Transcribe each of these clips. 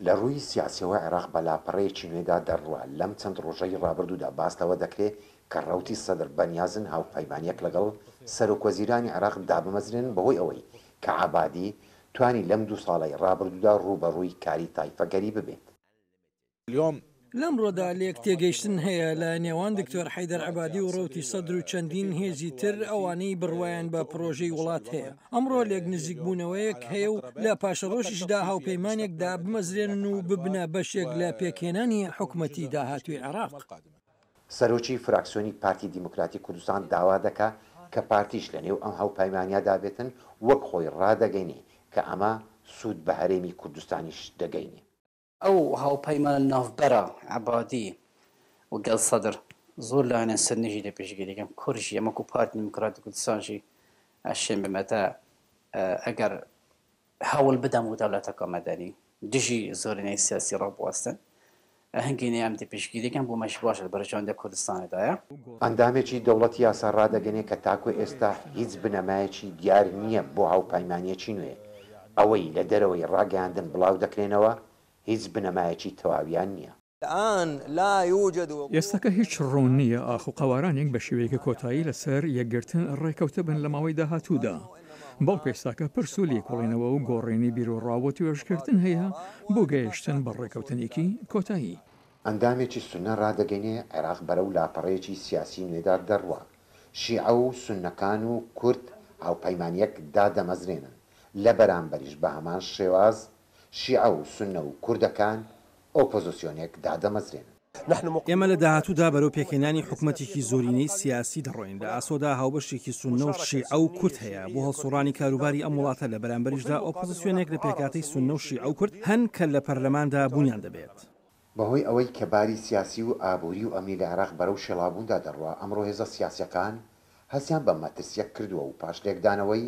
لە ڕووی سیاسیەوە عێراق بە لاپەڕەیەکی نوێدا دەڕوا، لەم چەند ڕۆژەی ڕابردوودا باس لەوە دەکرێ کە ڕەوتی سەدر بەنیازن هاوپەیمانیەک لەگەڵ سەرۆکوەزیرانی عێراق دابمەزرێنن بەهۆی ئەوەی کە عەبادی توانی لەم دوو ساڵەی ڕابردوودا ڕووبەڕووی کاری تایفەگەری ببێت. لەمڕۆدا لێکتێگەیشتن هەیە لە نێوان دکتۆر حەیدەر عەبادی و ڕەوتی سەدر و چەندین هێزی تر ئەوانەی بڕوایان بە پڕۆژەی وڵات هەیە. ئەمڕۆ لێکنزیکبوونەوەیەک هەیە و لە پاشەڕۆژیشدا هاوپەیمانێک دابمەزرێنن و ببنە بەشێک لە پێکهێنانی حکومەتی داهاتووی عێراق. سەرۆکی فراکسیۆنی پارتی دیموکراتی کوردستان داوا دەکا کە پارتیش لە نێو ئەم هاوپەیمانییەدا بێتن، وەک خۆی ڕادەگەینێ کە ئەمە سوود بە هەرێمی کوردستانیش دەگەینێ. ئەو هاوپەیمانە ناڤبەرا عەبادی و گەل سەدر زۆر لایەنێن سنی ژی لێ پشتگیری کەن، کورد ژی، ئەمە کو پارتی دیموکراتی کوردستان ژی ئەشێن بمێتە ئەگەر هەوڵ بدەم و دەولەتەکە مەدەنی دژی زۆرینەی سیاسی ڕابوەستن هەنگی نێ ئەم دێ پشتگیری کەن بۆ مەش باشە لە بەرژەوەندی کوردستانێدایە. ئەندامێکی دەوڵەتی یاسا ڕادەگەنێ کە تاکو ئێستا هیچ بنەمایەکی دیار نییە بۆ هاوپایمانییەکی نوێ، ئەوەی لە دەرەوەی ڕاگەیاندن بڵاو دەکرێنەوە هیچ بنەمایەکی تەواویان نییە. ئێستاکە هیچ ڕوون نییە ئاخۆ قەوارانێک بە شێوەیەکی کۆتایی لەسەر یەکگرتن ڕێکەوتبن لە ماوەی داهاتوودا، بەڵکو ئێستاکە پرس و لێکۆڵینەوە و گۆڕینی بیروڕا و توێژکردن هەیە بۆ گەیشتن بە ڕێکەوتنێکی کۆتایی. ئەندامێکی سوننە ڕادەگەینێ عێراق بەرەو لاپەڕەیەکی سیاسی نوێدا دەڕوا، شیعە و سوننەکان و کورد هاوپەیمانییەک دادەمەزرێنن، لە بەرامبەریش بە هەمان شێواز شیعە و سوننە و کوردەکان ئۆپۆزسیۆنێک دادەمەزرێنن. ئێمە لە داهاتوودا بەرەو پێکهێنانی حکومەتێکی زۆرینەی سیاسی دەڕۆین، لە ئاسۆدا هاوبەشێکی سوننە و شیعە و کورد هەیە بۆ هەڵسوڕانی کاروباری ئەم وڵاتە، لە بەرامبەریشدا ئۆپۆزسیۆنێک لە پێکهاتەی سوننە و شیعە و کورد هەن کە لە پەرلەماندا بوونیان دەبێت. بەهۆی ئەوەی کە باری سیاسی و ئابووری و ئەمنی لە عێراق بەرەو شێڵاوبووندا دەڕوا، ئەمڕۆ هێزە سیاسییەکان هەستیان بە مەترسییەک کردووە و پاش لێکدانەوەی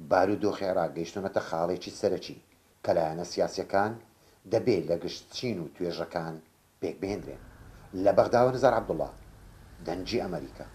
بارودۆخی عێراق گەیشتوونەتە خاڵێکی سەرەکی کە لایەنە سیاسییەکان دەبێ لە گشت چین و توێژەکان پێکبهێندرێن. لە بەغداوە نزار عەبدوڵڵا، دەنگی ئەمەریکا.